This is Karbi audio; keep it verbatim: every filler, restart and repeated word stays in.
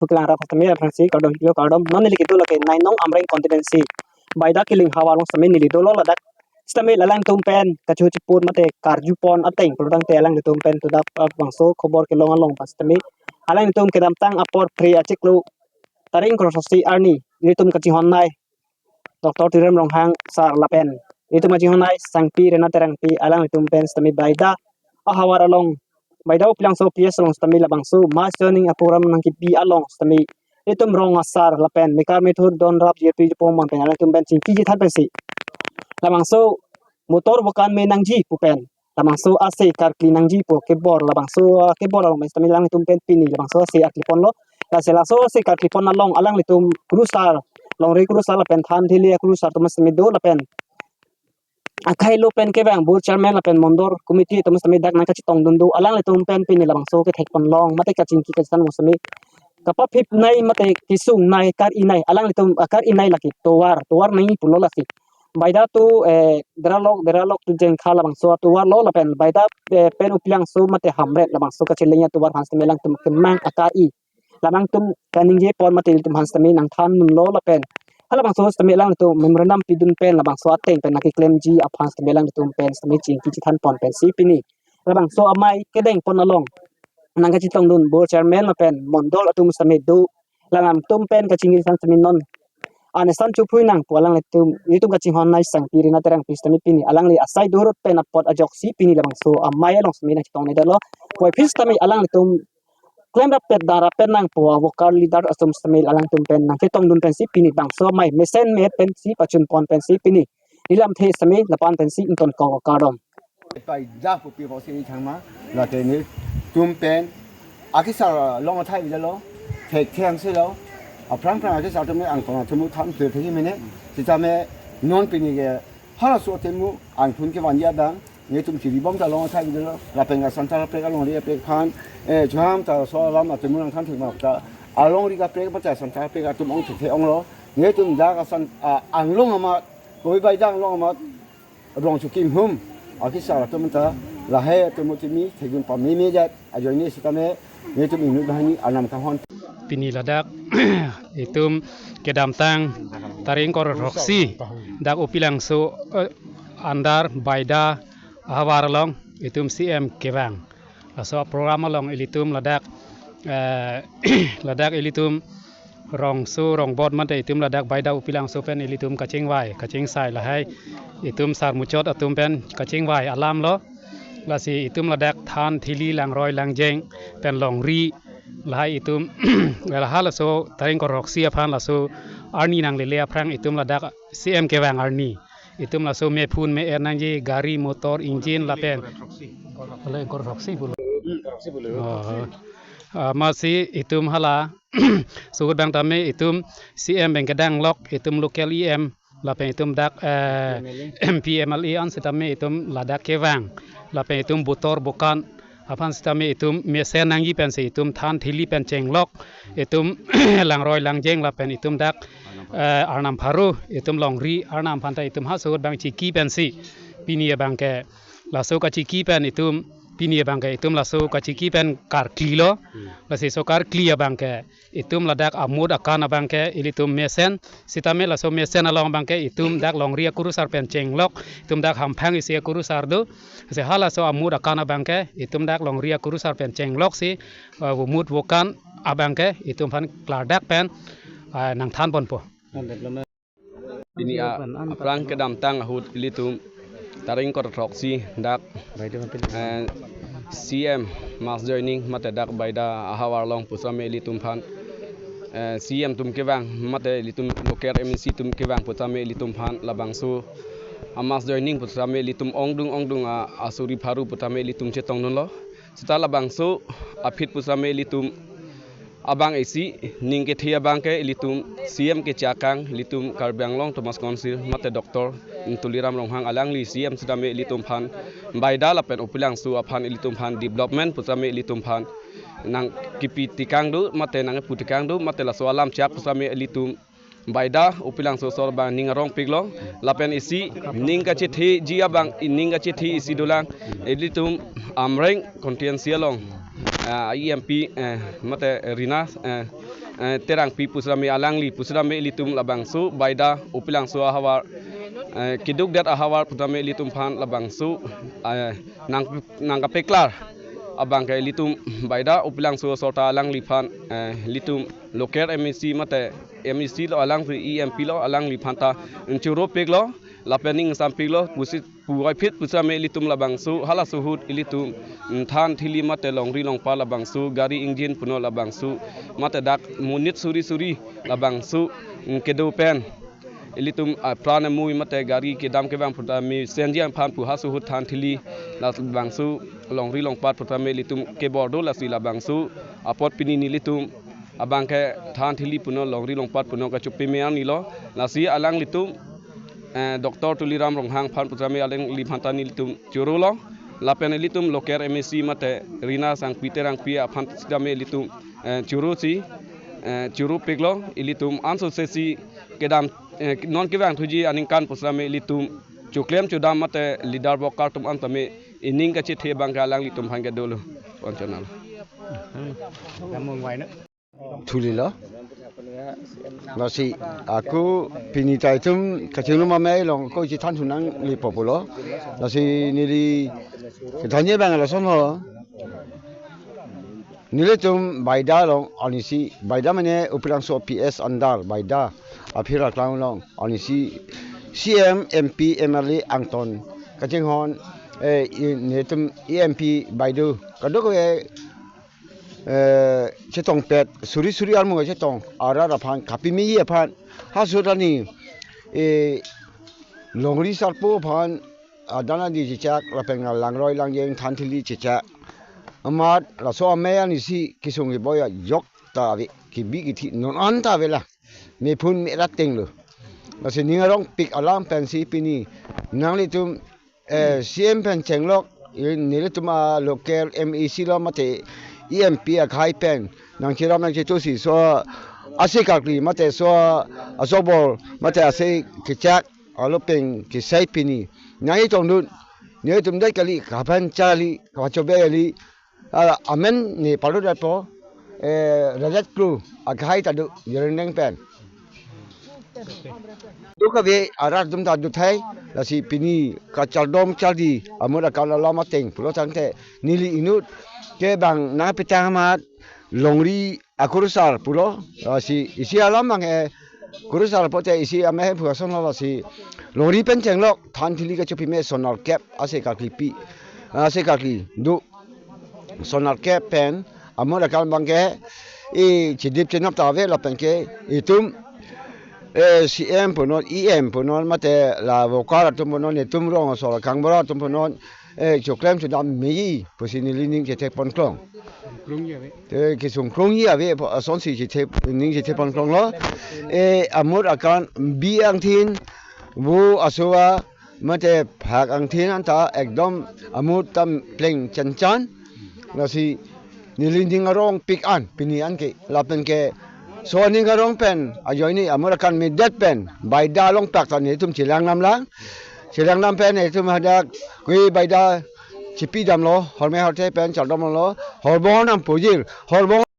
pu kelang rat tame aphrangsi kardom kilo kardom. Non neli kedo lake Nainong Amreng constituency Baida Kiling havar along sitame neli dolo ladak. Sitame alangtum pen kachihu chipon mate karjupon ateng pulotangte alanglitum pen tudap, ah, bangso khobor kelong along pas sitame alanglitum kedamtang apor phre achiklo tarik ingkoi ra throksi arni ilitum kachinghon nei Doctor Tuliram Ronghang sir lapen ilitum kachinghon nei Sangpi Rina Terangpi alanglitum pen sitame Baida ahavar along, Baida Upilangso P S along sitame labangso mass joining aprogram nangkipi along sitame ilitum rong asar lapen mekar methur donrap jirpi jipong man pen alanglitum pen chingki chethan pensi labangso motor bokan me nangji pu pen labangso ase karkli nangji pu kebor labangso, ah, kebor along pen sitame alanglitum pen pini labangso ase arklipon lo. Lasi laso ase karklipon along alanglitum kurusar, longri kurusar lapen than thili kurusar atum sitame do lapen akhai lo pen kevang board chairman lapen mondol committee atum sitame dak nangkachetongdun do alanglitum pen pini labangso kethekpon long mate kachingki kachethan along sitame kapaphip nei mate kesung nei kar-i nei alanglitum, ah, kar-i nei lake tovar, tovar nei pulo lasi. Baida to, eh, Deralok, Deralok to Jengkha labangso tovar lo lapen Baida, eh, pen Upilangso mate Hamren labangso kacheleng atovar aphan sitame alangtum kemang akar-i. Alangtum kaningje pon mate ilitum aphan sitame nangthandun lo lapen halabangso sitame alangtum memorandum pidun pen labangso ateng pen nangkeklemji aphan sitame alangtum pen sitame chingki chethan pon pensi pini labangso amei kedengpon along nangkachetongdun board chairman lapen mondol atum sitame do, alangtum pen kachingki chethan sitame non anesan chuphui nang pu alanglitum, ilitum kachinghon nei Sangpi Rina Terangpi sitame pini alangli asai dohorot pen apot ajoksi pini labangso amei along sitame nangchetong nei dolo. Puvoiphit sitame alanglitum klemrap pet darap pen nang pu avoter leader atum sitame alangtum pen nangchetongdun pensi pini bangso amei mesen me pensi pachun pon pensi pini neli lamthe sitame lapu-an pensi ingtonkok, kardom. Baida pupi ko sini thangma, lake nelitum pen akesar long athai bijalo, thek theng silo, aphrang phrang akesar atum angkong atum than thek thek mene, sitame non pini ke halaso atum angthun kevan jadang, nelitum chiribom ta long athai bijalo, lapen asanta kaprek alongri kaprek aphan, eh, jam ta so alam atum nangthan thek ma ta, alongri kaprek mate asanta kaprek atum ong thek thek onglo, nelitum dak asan, ah, anglong amat, koi Baida anglong amat, rong chukim hum, akesar atum ta, lahai atum timi, thekdun pameme jat, ajoine sitame, nelitum inut banghini anam kanghon. Pini ladak, itum kedamtang tarik ingkoi ra throksi, dak Upilangso, eh, under Baida ahavar along, itum C M kevang. Laso program along ilitum ladak, eh, ladak ilitum rongso rongbot mate itum ladak Baida Upilangso pen ilitum kachingvai, kachingsai lahai itum sarmuchot atum pen kachingvai alam lo. Lasi itum ladak than thili langroi langjeng pen longri lahai itum lahai laso tarik ingkoi ra throksi aphan laso arni nanglele aphrang itum ladak C M kevang arni. Itum laso mephun me-er nangji gari motor engine lapen. Hala ingkoi ra throksi pulo. Oh. Ah, amatsi itum hala sugut bang tame itum C M pen kedang lok itum local E M lapen itum dak, eh, M P M L A an sitame itum ladak kevang lapen itum botor bokan aphan sitame itum mesen nangji pensi itum than thili pen chenglok itum langroi langjeng lapen itum dak, eh, arnam pharo itum longri arnam aphanta itum ha sugut bang chiki pensi pini abangke laso kachiki pen itum pini abangke itum laso kachiki pen karkli lo. Hmm. Lasi so karkli abangke itum ladak amut akan abangke ilitum mesen sitame laso mesen along abangke itum dak longri akurusar pen chenglok itum dak hamphang isi akurusar do. Si halaso amut akan abangke itum dak longri akurusar pen chenglok si, eh, vomut vokan abangke itum aphan klardak pen, eh, nangthan ponpo. Pini a-, aphrang kedamtang ahut ilitum tarik ingkoi ra throksi dak, eh, C M mass joining mate dak Baida ahavar along pusitame ilitum aphan, eh, C M atum kevang mate ilitum local M A C atum kevang pusitame ilitum aphan labangso a-mass joining pusitame ilitum ongdung ongdung a-, asuri pharo pusitame ilitum chetongdunlo. Seta labangso aphi pusitame ilitum abang isi ning kethe abangke ilitum C M keche akang ilitum Karbi Anglong Autonomous Council mate Doctor Tuliram Ronghang alangli C M sitame ilitum aphan Baida lapen Upilangso aphan ilitum aphan development pusitame ilitum aphan nangkipi tekang do mate nangpu tekang do mate laso alam chak pusitame ilitum Baida Upilangso asor abang ning arong piklo lapen isi ning kachetheji abang ning kachethi isi dolang ilitum Amreng constituency along, ah, E M P, eh, mate Rina, eh, eh, Terangpi pusitame alangli pusitame ilitum labangso Baida Upilangso ahavar, eh, keduk det ahavar pusitame ilitum aphan labangso, eh, nang nangkapeklar abangke ilitum Baida Upilangso asorta alangliphan, eh, ilitum local M A C mate M A C lo alangli, E M P lo alangliphan ta choro-piklo lapen ning sampiklo pusi puvoiphit pusitame ilitum labangso halaso ahut ilitum, mm, than thili mate longri longpat labangso gari engine puno labangso mate dak monit suri suri labangso, mm, kedo pen ilitum, ah, pran amui mate gari kedam kevang pusitame senji aphan pu halaso ahut than thili labangso longri longpat pusitame ilitum kebor do. Lasi labangso apot pini nelitum abangke than thili puno longri longpat puno kachopime arni lo. Lasi alanglitum, eh, Doctor Tuliram Ronghang aphan pusitame alangliphan ta nelitum chorolo. Lapen ilitum local M A C mate Rina Sangpi Terangpi aphan sitame ilitum, eh, chorosi, eh, choro-piklo. Ilitum anso sesi kedam, eh, non kevangthuji aningkan pusitame ilitum choklem chodam mate leader worker atum an tame ining kachethe abangke alanglitum aphan ke dolo. Koncernal. Thulilo. Lasi ako pini ta itum kachinglum amei along ako chethan thu nanglipo pulo. Lasi neli kethanji abang lason ho. Nelitum Baida along arnisi, Baida mane Upilangso P S under Baida aphir aklang along arnisi C M, M P, M L A angton kachinghon, eh, i-, nelitum E M P Baida kadokave, eh, chetongpet suri suri armu chetong arat aphan kapime aphan halaso ahut arni, eh, longri sarpo aphan adan adi chechak lapen langroi langjeng than thili chechak amat laso amei arnisi kesung keboi ajok ta ave, kebi kethe non an ta ave la. Mephun me rat tenglo. Lasi ning arongpik alam pensi pini nanglitum, eh, C M pen chenglok, eh, nelitum a local M A C lo mate E M P akhai pen nangcherap nangchetosi so ase karkli mate so asobor mate ase kechak alo pen kesai pini nangchetongdun, nelitum det kali, kaphan charli, kapachobei kali, ah, amen ne palu dapo, eh, Rajat Kro akhai ta do, Jirendeng pen. Dokave arat atum ta do thai, lasi pini kachardom chardi, amut akan alam ateng pulo tangte, neli inut ke bang nangpetang amat, longri akurusar pulo, lasi isi alam abang, eh, kurusar pote isi amei phu ason lo lasi, longri pen chenglok, than thili kachopime sonar kep, ase karkli pi, ase karkli do. Sonar kep pen amut akan abangke, eh, chedip chenap ta ave lapen ke itum, eh, C M punon, E M punon, mate la worker atum punon, itum rong asor kangbura atum punon, eh, choklem chodam meji pusi neli ning chethe ponklong. Te kesung krungji ave, asonsi chethe, ning chethe ponklonglo. Eh, amut akan bi angthin, vo asoa, mate phak angthin anta ekdom amut ta pleng chanchan. Lasi neli ning arongpik an pini anke lapen ke so ning arong pen ajoine amut akan medet pen Baida along plak ta nelitum chelang namlang. Chelang nam pen nelitum hadak koi Baida chepi damlo, horme horte pen chardom lo, horbong nam pujir, horbong